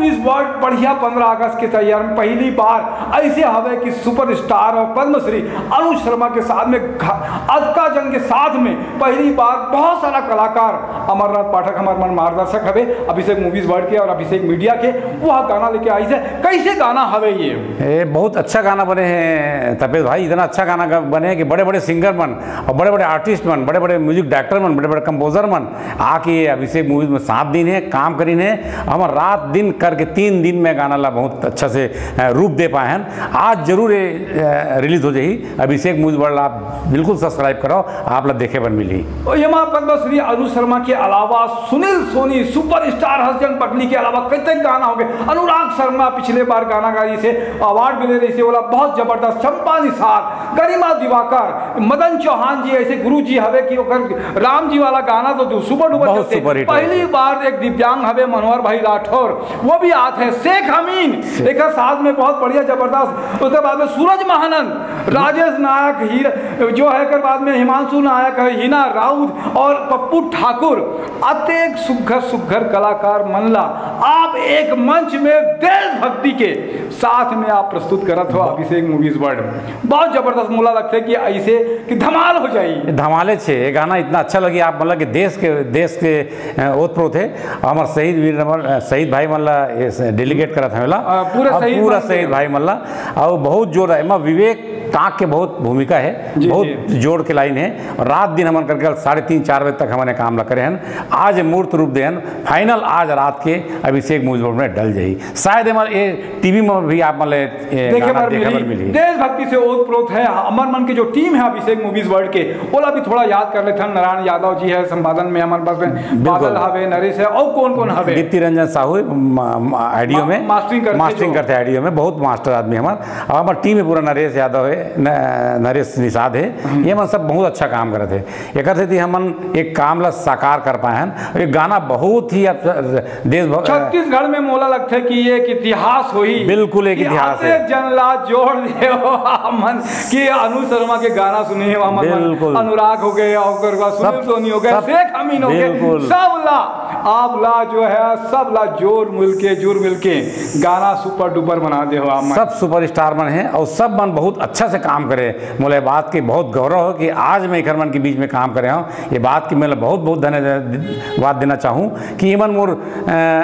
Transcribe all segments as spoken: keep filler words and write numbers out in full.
इस वर्ष बढ़िया पंद्रह अगस्त के तैयार में पहली बार ऐसे हवे कि सुपरस्टार और पद्मश्री अनुज शर्मा के साथ में घ-, अतका जन के साथ में पहली बार बहुत सारा कलाकार, अमरनाथ पाठक हमार मन मार्गदर्शक हवे अभिषेक मूवीज वर्ल्ड के और अभिषेक मीडिया के, वह गाना लेके आइस हे। कैसे गाना हवे ये? ये बहुत अच्छा गाना बने हैं तपेश भाई, इतना अच्छा गाना गा-, बने हैं कि बड़े बड़े सिंगर मन और बड़े बड़े आर्टिस्ट मन, बड़े बड़े म्यूजिक डायरेक्टर मन, बड़े बड़े कंपोजर मन आके ये अभिषेक मूवीज में साथ दीन हे, काम करीन हे। हमर रात दिन करके तीन दिन में गाना ला बहुत अच्छा से, अ, रूप दे पाए हैं। आज जरूर ये, अ, रिलीज हो जाही। अभिषेक मूवीज वर्ल्ड आप बिल्कुल सब्सक्राइब करो, आप ला देखे बर मिलही। ओ येमा पद्मश्री अनुज शर्मा के अलावा सुनील सोनी, सुपरस्टार हसजन पगली के अलावा कतेक गाना हो गए। अनुराग शर्मा पिछले बार गाना गाइस हे, अवार्ड मिले रहिस हे, ओला बहुत जबरदस्त। चंपा निषाद, गरिमा दिवाकर, मदन चौहान जी ऐसे गुरु जी हवे कि ओकर राम जी वाला गाना तो जो सुपर डुपर बहुत चलथे। सुपर हिट पहली होथे। बार एक दिव्यांग हवे मनोहर भाई राठौर, वो भी आत हे। शेख अमीन एकर साथ में बहुत बढ़िया जबरदस्त। उसके बाद में सूरज महानंद, राजेश नायक, हीर-, जो है एकर बाद में हिमांशु नायक है, हिना राउत और पप्पू ठाकुर, अतेक सुघर सुघर कलाकार मन ला आप एक मंच में देशभक्ति के साथ में आप प्रस्तुत करत हो अभिषेक मूवीज वर्ल्ड। बहुत जबरदस्त, मोला लगथे कि ऐसे कि धमाल हो जाई। धमाले छे, ये गाना इतना अच्छा लगी आप, मतलब कि देश के, देश के, अ, ओत प्रोत हे। हमर शहीद वीर नमन, अ, शहीद भाई मन ला ये से डेलीकेट करत हवे ला। अ, पूरा और शहीद पूरा मन के। शहीद भाई मन ला। और बहुत जोर है, एमा विवेक टाक के बहुत भूमिका है, जी, बहुत जी। जोर के लाइन है। और रात दिन हमन करके साढ़े तीन, चार बजे तक हमन ये काम ला करे हन। आज मूर्त रूप दे हन, फाइनल आज रात के अभिषेक मूवीज वर्ल्ड में डल जाही। शायद हमारे ये टीवी में भी आप मन ला, ए, देखे गाना बर देखे मिली। बर मिली। देशभक्ति से ओत प्रोत है। हमर मन के जो टीम है अभिषेक मूवीज वर्ल्ड के, ओला भी थोड़ा याद कर लेथन। नारायण यादव जी है संपादन में, हमर पास में बिल्कुल। बादल हवे, नरेश है, और कौन कौन हवे? दीप्ति रंजन साहू, म-, म-, ऑडियो मा-, में मास्टरिंग करथे मास्टरिंग जो। करथे ऑडियो में, बहुत मास्टर आदमी हमर। और हमर टीम में पूरा नरेश यादव है, न-, नरेश निषाद है, हम्म। ये मन सब बहुत अच्छा काम करत है। एकर सेती हमन एक काम ला साकार कर पाए हन। ये गाना बहुत ही अब देश भग-, छत्तीसगढ़ में मोला लगथे कि ये एक इतिहास होही बिल्कुल एक कि इतिहास है। अतेक जन ला जोर दे हो हमन कि अनुज शर्मा के गाना सुने हो हमन मन। बिल्कुल। अनुराग हो गए, ओकर बाद सुनील सब, सोनी हो गए, सब, शेख अमीन हो गए, बिल्कुल। सब ला, आप ला जो है, सब ला जोर मिलके, जुर मिलके गाना सुपर डुपर बना दे हो आप मन। सब सुपरस्टार मन हैं और सब मन बहुत अच्छा से काम करे। मोला ये बात के बहुत गौरव हो कि आज मैं एकर मन के बीच में काम करे हूँ। ये बात की मैं बहुत बहुत धन्यवाद देना चाहूँ कि ये मन मोर, अ,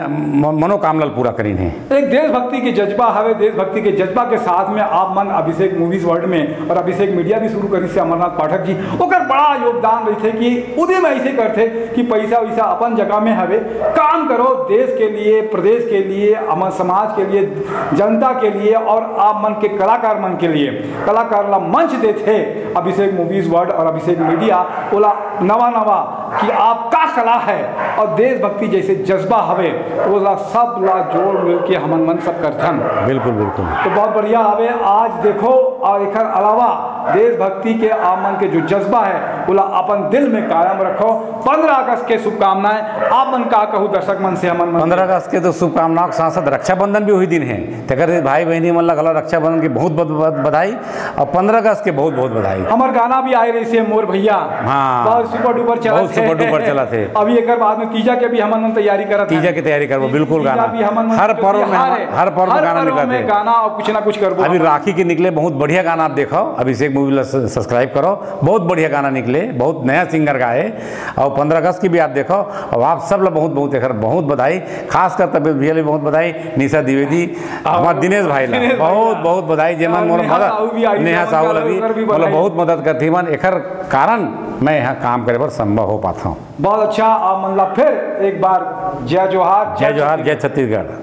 म-, मनोकामना ल पूरा करीन हे। एक देशभक्ति के जज्बा हवे, देशभक्ति के जज्बा के साथ में आप मन अभिषेक मूवीज वर्ल्ड में और अभिषेक मीडिया भी शुरू करिस हे अमरनाथ पाठक जी, ओकर बड़ा योगदान रहिथे कि उदय में ऐसे करथे कि पैसा वैसा अपन जगह में हवे, काम करो देश के लिए, प्रदेश के लिए, हमर समाज के लिए, जनता के लिए और आप मन के कलाकार मन के लिए। कलाकार ला मंच देथे अभिषेक मूवीज वर्ल्ड और अभिषेक मीडिया, ओला नवा नवा कि आप का कला है और देशभक्ति जैसे जज्बा हवे, ओला सब ला जोड़ मिल के हमन मन सब करथन। बिल्कुल, बिल्कुल। तो बहुत बढ़िया हवे। आज देखो, और एकर अलावा देशभक्ति के आप मन के जो जज्बा है, ओला अपन दिल में कायम रखो। पंद्रह अगस्त के शुभकामनाएं। आप मन का कहू दर्शक मन से, हमन मन पंद्रह अगस्त के तो शुभकामनाओं के साथ साथ रक्षाबंधन भी वही दिन है, तेकर भाई बहनी मन ला घलो रक्षाबंधन की बहुत बहुत बहुत बधाई। और पंद्रह अगस्त के बहुत बहुत बधाई। हमर गाना भी आए रहिस हे मोर भैया। हाँ। बहुत सुपर डुपर चलत बहुत हे। सुपर डुपर चलत हे। अभी एकर बाद में तीजा के भी हमन मन तैयारी करत तीजा हन। की तैयारी करबो, बिल्कुल तीजा गाना। भी हमन मन हर पर्व में तिहार हम-, हे। हर पर्व में हर गाना पर्व निकलत में हे। गाना और कुछ ना कुछ करबो अभी हमन। राखी के निकले बहुत बढ़िया गाना आप देखो, अभिषेक मूवी ला स-, सब्सक्राइब करो, बहुत बढ़िया गाना निकले, बहुत नया सिंगर गाए। और पंद्रह अगस्त की भी आप देखो। और आप सब ला बहुत बहुत एकर बहुत बधाई, खासकर तपेश भैया ला बहुत बधाई, निशा द्विवेदी, और हमार दिनेश भाई ला दिनेश भाई बहुत ला। बहुत बधाई, जेमन और मोर नेहा मदद, साहू भी आई, नेहा जेमन साहू ला भी, ओकर भी मतलब बधाई। बहुत मदद करथे मन, एकर कारण मैं यहाँ काम करे बर संभव हो पाता हूँ। बहुत अच्छा, आप मन ला फिर एक बार जय जोहार, जय जोहार, जय छत्तीसगढ़।